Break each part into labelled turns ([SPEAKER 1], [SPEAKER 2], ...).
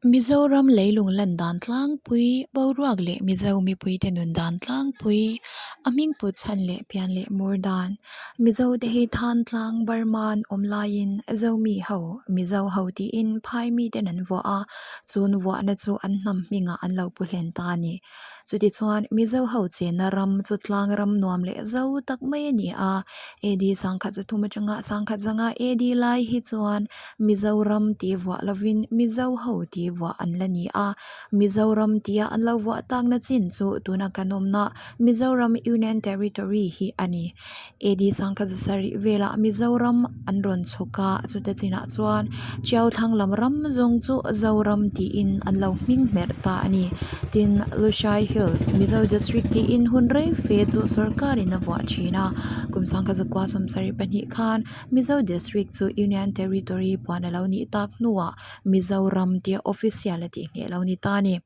[SPEAKER 1] Mizoram leilung lan dan tlangpui, boruak leh Mizo mipuite nun dan tlangpui, a hming put chhan leh pian leh mur dan. Mizo te hi Than tlang Burma an awm laiin Zomi ho, Mizo ho tiin phai miten an vuah a, chun vuahna chu an hnam hmingah an lo pu hlen ta a ni. Chutichuan, Mizo ho chenna ram chu tlang ram nuam leh zo tak mai a ni a. AD sangkhat zathum atanga sangkhat zanga AD lai hi chuan Mizoram tih vuah lovin Mizo ho tih vuah an la ni a. Mizoram tia an lo vuah takna chin chu tuna kan awmna Mizoram Union Territory hi a ni. AD sangkhat zasarih velah Mizoram an rawn chhuk a, chuta chinah chuan Tiau thlang lam ram zawng chu Zoram tiin an lo hming hmerh ta a ni. Tin, Lushai Hills, Mizo District tiin hun rei fe chu sorkarin a vuah thin a, kum sangkhat zakua sawmsarih pahnih khan Mizo District chu Union Territory puan a lo nih tak hnuah Mizoram tia official a tih ngheh lo ni ta a ni.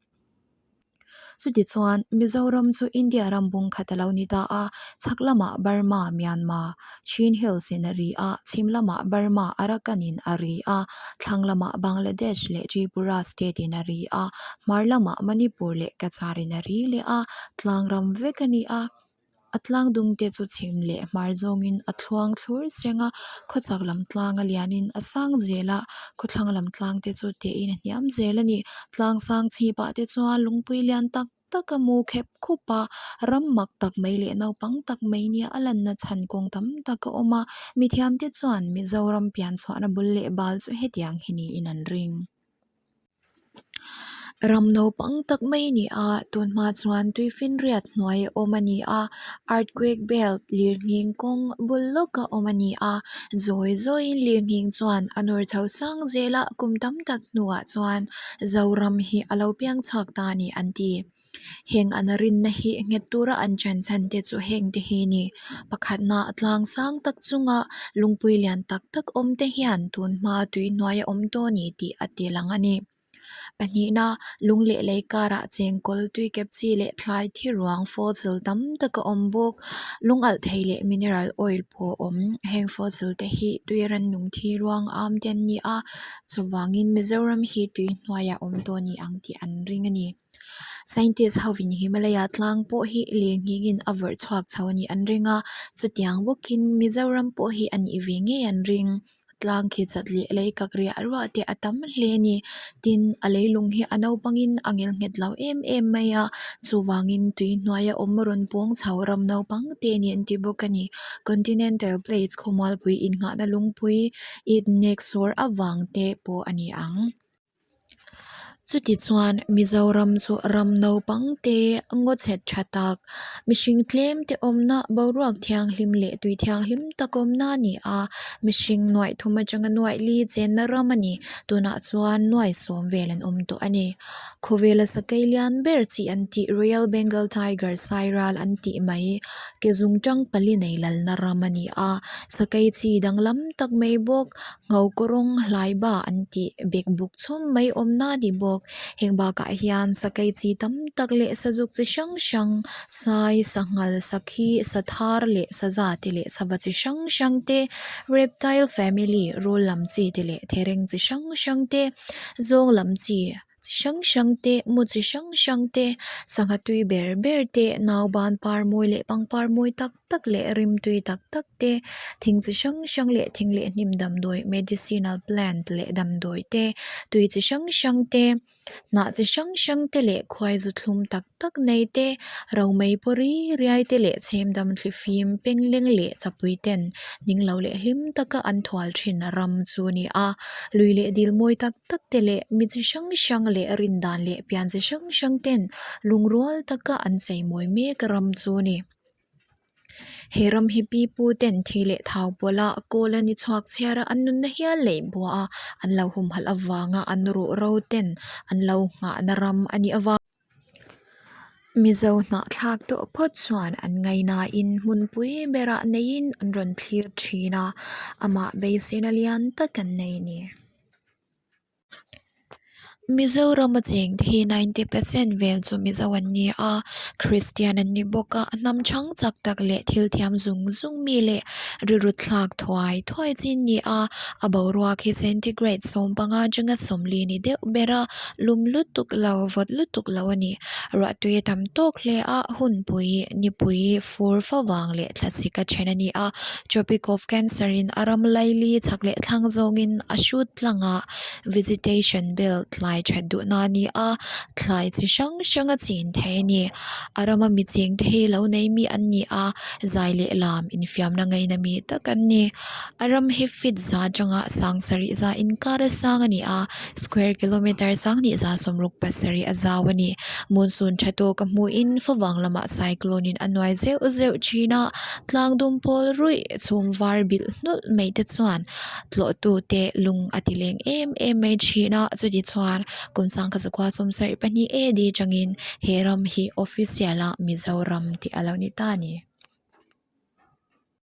[SPEAKER 1] Chutichuan, Mizoram chu India ram bung khat a lo ni ta a, chhak lamah Burma, Myanmar, Chin Hills in a ri a, chhim lamah Burma, Arakan in a ri a, thlang lamah Bangladesh leh Tripura state in a ri a, hmar lamah Manipur leh Cachar in a ri leh a, tlang ram vek a ni a. A tlang dung te chu chhim leh hmar zawngin a thluang thlur seng a, khawchhak lam tlang a lianin a sang zel a, khawthlang lam tlang te chu tehin a hniam zel a ni. Tlang sang chhipah te chuan lungpui lian tak tak a mu khep khup a, ram mak tak mai leh naupang tak mai nia a lanna chhan kawng tam tak a awm a, mithiam te chuan Mizoram pian chhuahna bul leh bal chu hetiang hi niin an ring. Ram naupang tak mai a ni a, tun hma chuan tuifinriat hnuai a awm a ni a, earthquake belt lirnghing kawng bul lawk a awm a ni a, zawi zawiin lirnghing chuan a nawr chho sang zel a, kum tam tak hnuah chuan Zoram hi a lo piang chhuak ta a ni an ti. Heng an rinna hi nghet tura an chen chhan te chu heng te hi ni. Pakhatna tlang sang tak chunga lungpui lian tak tak awm te hian tun hma tui hnuai a awm tawh a ni tih a ti lang a ni. Pahnihna, lung leh lei karah chengkawl tui kep chi leh thlai thi ruang fossil tam tak a awm bawk. Lung alh thei leh mineral oil pawh a awm. Heng fossil te hi tui rannung thi ruang am te an ni a, chuvangin Mizoram hi tui hnuaiah awm tawh a ni ang tih an ring a ni. Scientist hovin Himalaya tlang pawh hi lirnghingin a vawrh chhuak chho a nih an ring a, chutiang bawkin Mizoram pawh hi a nih ve ngei an ring. Tlang khi chat leh lei kak riah ruah te a tam hle a ni. Tin, a leilung hi a naupangin a ngel nghet lo em em mai a, chuvangin tui hnuaia awm rawn pawng chho ram naupang te a ni an ti bawk a ni. Continental Plates khawmualpui innghahna lungpui innek sawr avang te pawh a ni ang. Chutichuan Mizoram chu ram naupang te ngaw chhet tha tak, mihring tlem te awmna boruak thianghlim leh tui thianghlim tak awmna a ni a, mihring nuaih thum atanga nuaih li chenna ram a ni. Tunah chuan nuaih sawm vel an awm tawh a ni. Khawvela sakei lian ber chi an tih Royal Bengal Tiger sairal an tih mai ke zung tang pali nei lalna ram a ni a, sakei chi danglam tak mai bawk. Ngho kawrawng hlai ba an tih bek buk chhum mai awmna a ni bawk. Heng bakah hian sakei chi tam tak leh sazuk chi hrang hrang sai, sanghal, sakhi, sathar leh saza te leh chhava chi hrang hrang te, reptile family rul lam chi te leh thereng chi hrang hrang te, zawng lam chi. Chi hrang hrang te, mu chi hrang hrang te, sangha tui ber ber te, nauban par mawi leh pangpar mawi tak tak leh rimtui tak tak te, thing chi hrang hrang leh thing leh hnim damdawi medicinal plant leh damdawi te, tui chi hrang hrang te, hnah chi hrang hrang te leh khuai zu thlum tak tak nei te, romei paw ri riai te leh chhem dam thlifim pengleng leh chapui ten ning lo leh hlim taka an thual thin ram chu a ni a, lui leh dil mawi tak tak te leh mi chi hrang hrang leh rin dan leh pian chi hrang hrang ten lungrual taka an chei mawi mek ram chu a ni. He ram hi pi pu ten thi leh thau pawlh a kawl a ni chhuak chhiar a an nunna hial leh bua a an lo humhalh avanga an ruh ro ten an lo nghahna ram a nih avang. Mizo hnahthlak tawh phawt chuan an ngaihnain hmunpui berah neiin an rawn thlir thin a, amah beiseina lian tak an nei a ni. Mizoram a cheng te hi 90% vel chu Mizo an ni a, Kristian an ni bawk a, hnam chhang chak tak leh thil thiam zung zung mi leh rilru thlak thuai thuai chi an ni a, a boruak hi centigrade 15 atanga 40 ni deuh ber a, lum lutuk lo vawt lutuk lo a ni. Ruahtui a tam tawk hle a, hunpui nipui fur favang leh thlasik a then a ni a, Tropic of Cancer in a ram laili chhak leh thlang zawngin a hrut tlang a. Vegetation belt thlai that duhna a ni a, thlai chi hrang hrang a chin thei a ni. A rama mi cheng te hi lo nei mi an ni a, zai leh lam infiamna ngaina mi tak an ni. A ram hi feet za atanga sang sarih za inkar a sang a ni a, square kilometre sanghnih za 67 a zau a ni. Monsoon tha tawk a hmuhin favang lamah cyclone in a nuai zeuh zeuh thin a, tlang dum pawl ruih chhum var bilh hnulh mai te chuan tlawhtute lung a ti leng em em mai thin a chuti chuan kum sangkhat zakua 72 AD tangin he ram hi official a Mizoram tih a lo ni ta a ni.